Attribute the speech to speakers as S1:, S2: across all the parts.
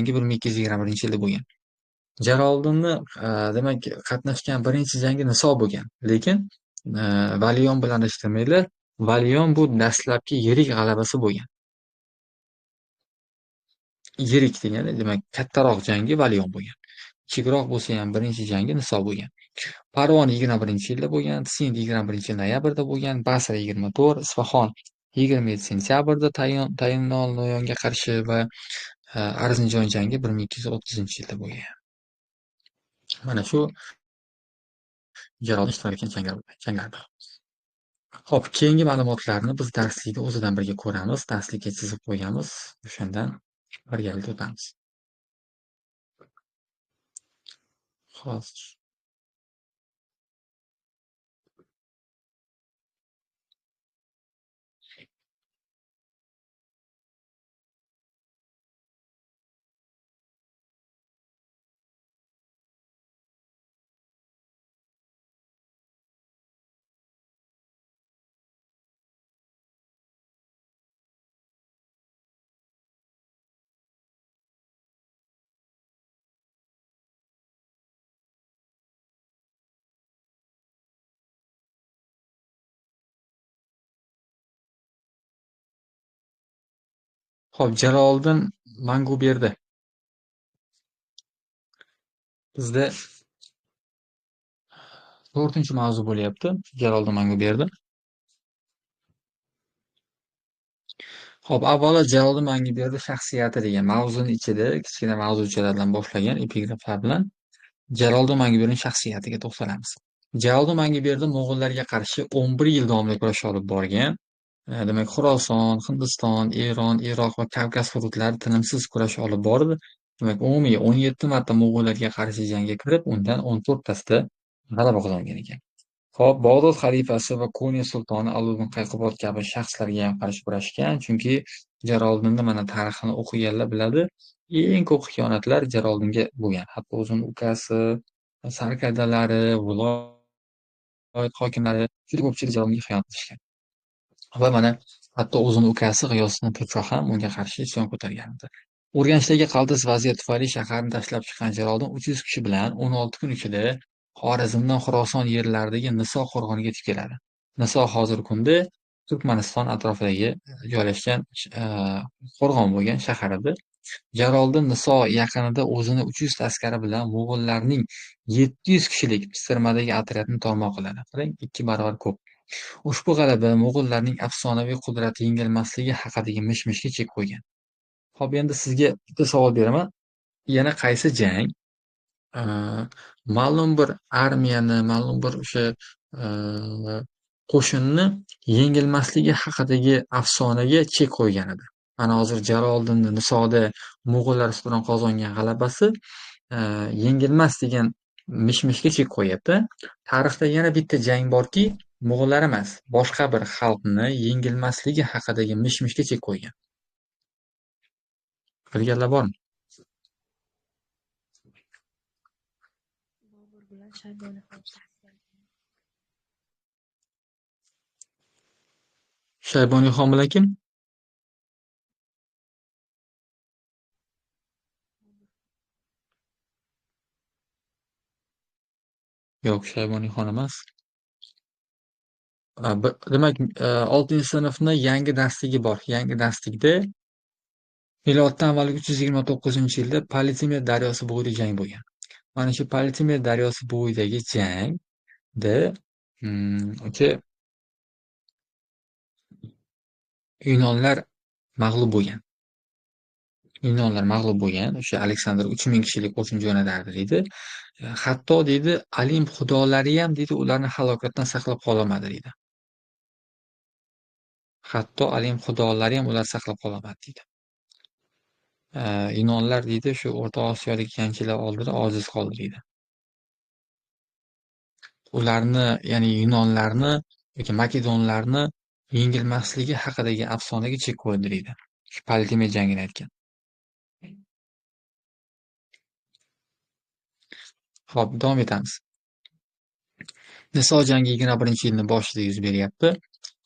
S1: jangi 1221-yilda bo'lgan. Jaloliddinni demak qatnashgan birinchi jangi Niso bo'lgan. Lekin Valiyon bilan adashtirmanglar. Valiyon bu dastlabki yirik g'alabasi bo'lgan. Yirik degani demak kattaroq jangi Valiyon bo'lgan. Kichikroq bo'lsa ham birinchi jangi Niso bo'lgan. Parvon 21-yilda bo'lgan, Sind 21 noyabrda bo'lgan, Basra 24, Isfahon 27 sentyabrda Tayinlonga qarshi va Arzinjon jangi 1230-yilda bo'lgan. Mana shu Jaloliddin ishtirok etgan janglar. Xo'p, keyingi ma'lumotlarni biz darslikda o'zidan birga ko'ramiz. Darslikka chizib qo'yganmiz. O'shandan birgalikda o'tamiz. Hozir. Xo'p, Jaloliddin Manguberdi. Bizda 4-mavzu bo'lyapti. Jaloliddin Manguberdi. Xo'p, avvalo Jaloliddin Manguberdi shaxsiyati degan mavzuning ichida kichkina mavzuchalar bilan boshlagan epigraflar bilan Jaloliddin Manguberdining shaxsiyatiga to'xtalamiz. Jaloliddin Manguberdi mo'g'ullarga qarshi 11 yil davomida kurash olib borgan. Demak, Xuroson, Hindiston, Eron, Iroq va Kavkaz hududlarida tinimsiz kurash olib bordi. Demak, umumiy 17 marta mo'g'ullarga qarshi jangga kirib, undan 14 tasida g'alaba qozongan ekan. Xo'p, Bag'dod xalifasi va Konya sultoni Alloviddin Qayqubod kabi shaxslarga ham qarshi kurashgan, chunki Jaloliddinni mana tarixini o'qiganlar biladi, eng ko'p xiyonatlar Jaloliddinga bo'lgan. Hatto o'zining ukasi, sarkardalari, viloyat hokimlari juda ko'pchilik Jaloliddinga xiyonat qilishgan. Va mana hatto o'zining ukasi G'iyosiddin Podshoh ham unga qarshi isyon ko'targan edi. Urganchdagi qaltis vaziyat tufayli shaharni tashlab chiqqan Jaloliddin 300 kishi bilan 16 kun ichida Xorazmdan Xuroson yerlaridagi Niso qo'rg'oniga yetib keladi. Niso hozirgi kunda Turkmaniston atrofidagi joylashgan qo'rg'on bo'lgan shahar edi. Jaloliddin Niso yaqinida o'zini 300 askari bilan mo'g'ullarning 700 kishilik pistirmadagi otryadini tormoq qiladi. Qarang, 2 barobar ko'p. Ushbu g'alaba mo'g'ullarning afsonaviy qudrati yengilmasligi haqidagi mish-mishga chek qo'ygan. Xo'p, endi sizga bitta savol beraman. Yana qaysi jang ma'lum bir armiyani, ma'lum bir o'sha qo'shinni yengilmasligi haqidagi afsonaga chek qo'ygan edi? Mana hozir Jaloliddinning Nisoda mo'g'ullar ustidan qozongan g'alabasi yengilmas degan mish-mishga chek qo'yapti. Tarixda yana bitta jang borki, mo'g'ullar emas, boshqa bir xalqni yengilmasligi haqidagi mish-mishga chek qo'ygan. Bilganlar bormi?
S2: Bobur bilan Shayboniyxon.
S1: Shayboniyxon bilan kim? Yo'q, Shayboniyxon emas. Demak, 6-sinfni yangi darsligi bor. Yangi darslikda miloddan avvalgi 329-yilda Politimer daryosi bo'yida jang bo'lgan. Mana shu Politimer daryosi bo'yidagi jangda o'sha Yunonlar mag'lub bo'lgan. Yunonlar mag'lub bo'lgan. O'sha Aleksandr 3000 kishilik qo'shin jo'natardi deydi. Hatto deydi, Olimp xudolari ham deydi, ularni halokatdan saqlab qololmadi deydi. Hatto Olimp xudolari ham ularni saqlab qololmadi deydi. Yunonlar deydi, shu O'rta Osiyodagi jangchilar oldida ojiz qoldi deydi. Ularni, ya'ni Yunonlarni yoki Makedonlarni yengilmasligi haqidagi afsonaga chek qo'ydi deydi. Shu Politimer jangini aytgan. Xo'p, davom etamiz. Niso jangi 21-yilning boshida yuz beryapti.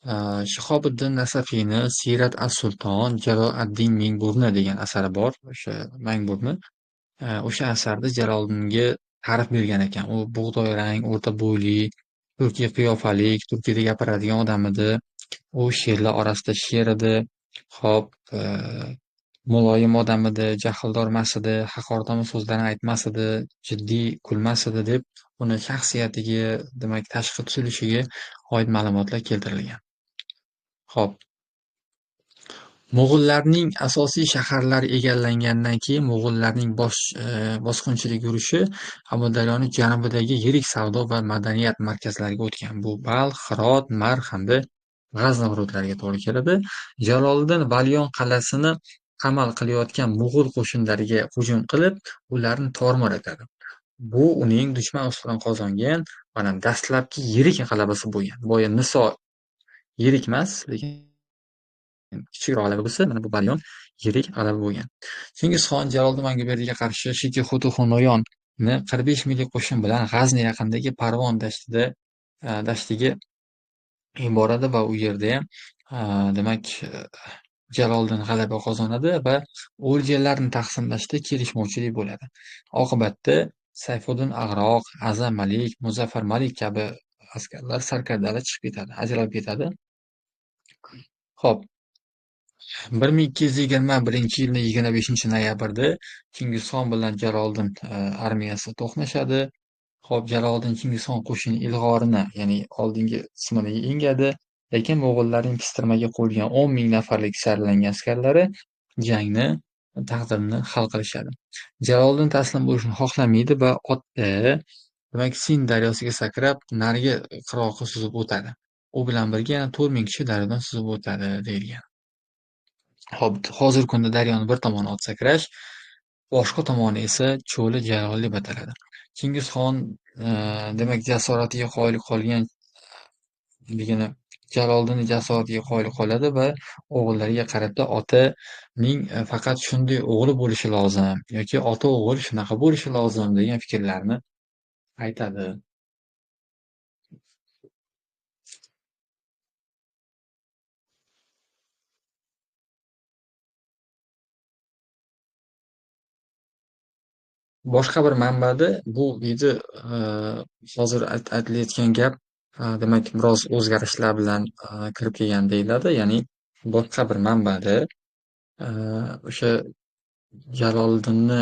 S1: Shihobiddin Nasafiyni Siyrat as-Sulton Jalol ad-Din Mingburni degan asari bor, o'sha Mangburni. O'sha asarda Jaloliddinga ta'rif bergan ekan. U bug'doy rang, o'rta bo'yli, turkiy qiyofalik, turkiyda gapiradigan odam edi. U sherlar orasida sher edi. Xo'p, muloyim odam edi, jahldor emas edi, haqoratomuz so'zlarni aytmas edi, jiddiy kulmas edi deb uni shaxsiyatiga, demak, tashqi tuzilishiga oid ma'lumotlar keltirilgan. Xo'p. Mo'g'ullarning asosiy shaharlari egallangandan keyin mo'g'ullarning bosqinchilik yurishi Amudaryoning janubidagi yirik savdo va madaniyat markazlariga o'tgan. Bu Balx, Hirot, Mar hamda G'azna hududlariga to'g'ri keladi. Jaloliddin Valyon qal'asini qamal qilayotgan mo'g'ul qo'shinlariga hujum qilib, ularni tormor etadi. Bu uning dushman ustidan qozongan mana dastlabki yirik g'alabasi bo'lgan. Boya Niso yirik emas, lekin kichikroq g'alaba bo'lsa, mana bu Balyon yirik g'alaba bo'lgan. Chingizxon Jaloliddin Manguberdiga qarshi Shiki Xutuxunoyonni 45 minglik qo'shin bilan G'azni yaqinidagi Parvon dashtiga yuboradi va u yerda ham demak Jaloliddin g'alaba qozonadi va o'ljalarni taqsimlashda kelishmovchilik bo'ladi. Oqibatda Sayfuddin Ag'roq, Azam Malik, Muzaffar Malik kabi askarlar sarkardalar chiqib ketadi, ajralib ketadi. Xo'p, 1221-yilni 25-noyabrda Chingizxon bilan Jaloliddin armiyasi to'qnashadi. Xo'p, Jaloliddin Chingizxon qo'shini ilg'orini, ya'ni oldingi qismini yengadi, lekin mo'g'ullarning pistirmaga qo'yilgan 10 ming nafarlik sarlangan askarlari jangni taqdirini hal qilishadi. Jaloliddin taslim bo'lishni xohlamaydi va otda, demak, Sin daryosiga sakrab, narigi qirg'oqqa suzib o'tadi. U bilan birga yana 4 ming kishi daryodan suzib o'tadi deyilgan. Xo'p, hozirgi kunda daryoni bir tomoni ot sakrash, boshqa tomoni esa cho'li Jalol deb ataladi. Chingizxon demak jasoratiga qoyil qolgan degani Jaloliddinning jasoratiga qoyil qoladi va o'g'illariga qarata otaning faqat shunday o'g'li bo'lishi lozim yoki ota o'g'il shunaqa bo'lishi lozim degan fikrlarni aytadi. Boshqa bir manbada bu deydi, hozir aytilayotgan gap demak biroz o'zgarishlar bilan kirib kelgan deyiladi. Ya'ni boshqa bir manbada o'sha Jaloliddinni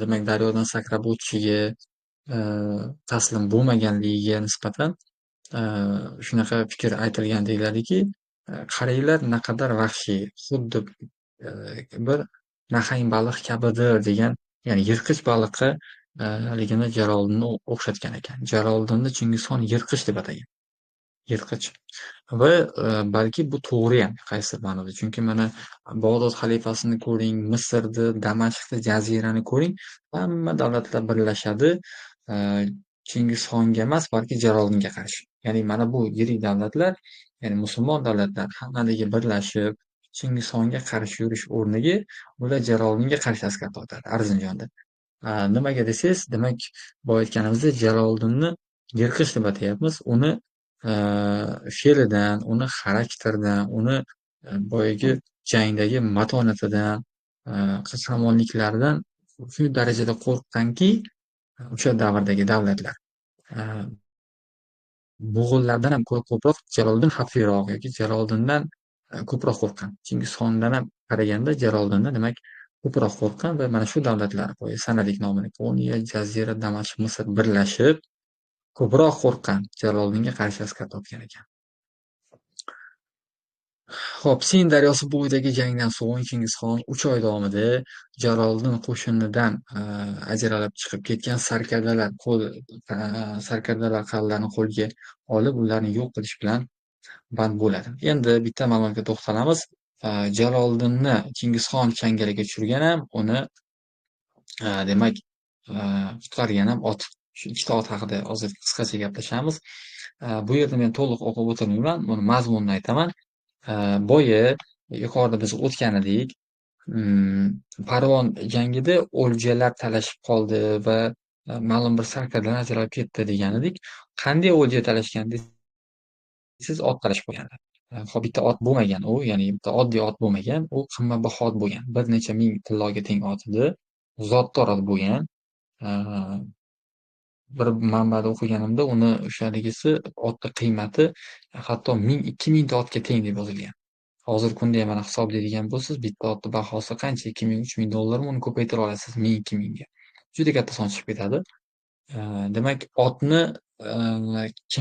S1: demak daryodan sakrab o'tishiga taslim bo'lmaganligiga nisbatan shunaqa fikr aytilgan deyiladiki, qaranglar naqadar vahshiy, xuddi bir nahang baliq kabidir degan, ya'ni yirtqich baliqqa haligini Jaloliddinni o'xshatgan ekan. Jaloliddinni Chingizxon yirtqich deb atagan. Yirtqich. Va balki bu to'g'ri ham qaysi ma'noda. Chunki mana Bag'dod xalifasini ko'ring, Misrni, Damashqni, Jazirani ko'ring, hamma davlatlar birlashadi Chingizxonga emas, balki Jaloliddinga qarshi. Ya'ni mana bu yirik davlatlar, ya'ni musulmon davlatlar hammaligi birlashib Chingizxonga qarshi yurish o'rniga ular Jaloliddinga qarshi askar tortadi Arzinjonda. Nimaga desangiz, demak, boya aytganimizdek Jaloliddinni yirtqich deb atayapmiz. Uni fe'lidan, uni xarakteridan, uni boyagi jangdagi matonatidan, qahramonliklaridan shu darajada qo'rqqanki, o'sha davrdagi davlatlar mo'g'ullardan ham ko'ra ko'proq Jaloliddin xavfliroq yoki Jaloliddindan ko'proq qo'rqqan. Chingizxondan ham qaraganda Jaloliddindan demak ko'proq qo'rqqan va mana shu davlatlar, boya sanadik nomini, Konya, Jazira, Damashq, Misr birlashib ko'proq qo'rqqan Jaloliddinga qarshi askar topgan ekan. Xo'p, Sin daryosi bo'yidagi jangdan so'ng Chingizxon 3 oy davomida Jaloliddin qo'shinidan ajralib chiqib ketgan sarkardalar qal'alarini qo'lga olib, ularni yo'q qilish bilan band bo'ladi. Endi bitta ma'lumotga to'xtalamiz. Jaloliddinni Chingizxon changaliga tushirgan ham, uni demak qutqargan ham ot. Shu ikkita ot haqida hozir qisqacha gaplashamiz. Bu yerda men to'liq o'qib o'tirmayman, buni mazmunini aytaman. Boya yuqorida biz o'tgan edik. Parvon jangida o'ljalar talashib qoldi va ma'lum bir sarkardalar ajralib ketdi degan edik. Qanday o'lja talashgan desangiz, ot talashib qolgan. Hop, bitta ot bo'lmagan u, ya'ni bitta oddiy ot bo'lmagan, u qimmatbaho ot bo'lgan. Bir necha ming tilloga teng ot edi. Zotdor ot bo'lgan. Bir manbada o'qiganimda uni o'sha haligisi otni qiymati hatto 1000, 2000 ta otga teng deb yozilgan. Hozirgi kunda ham mana hisoblaydigan bo'lsangiz, bitta otni bahosi qancha? 2000, 3000 dollarmi? Uni ko'paytira olasiz 1000, 2000 ga. Juda katta son chiqib ketadi. Demak, otni kimga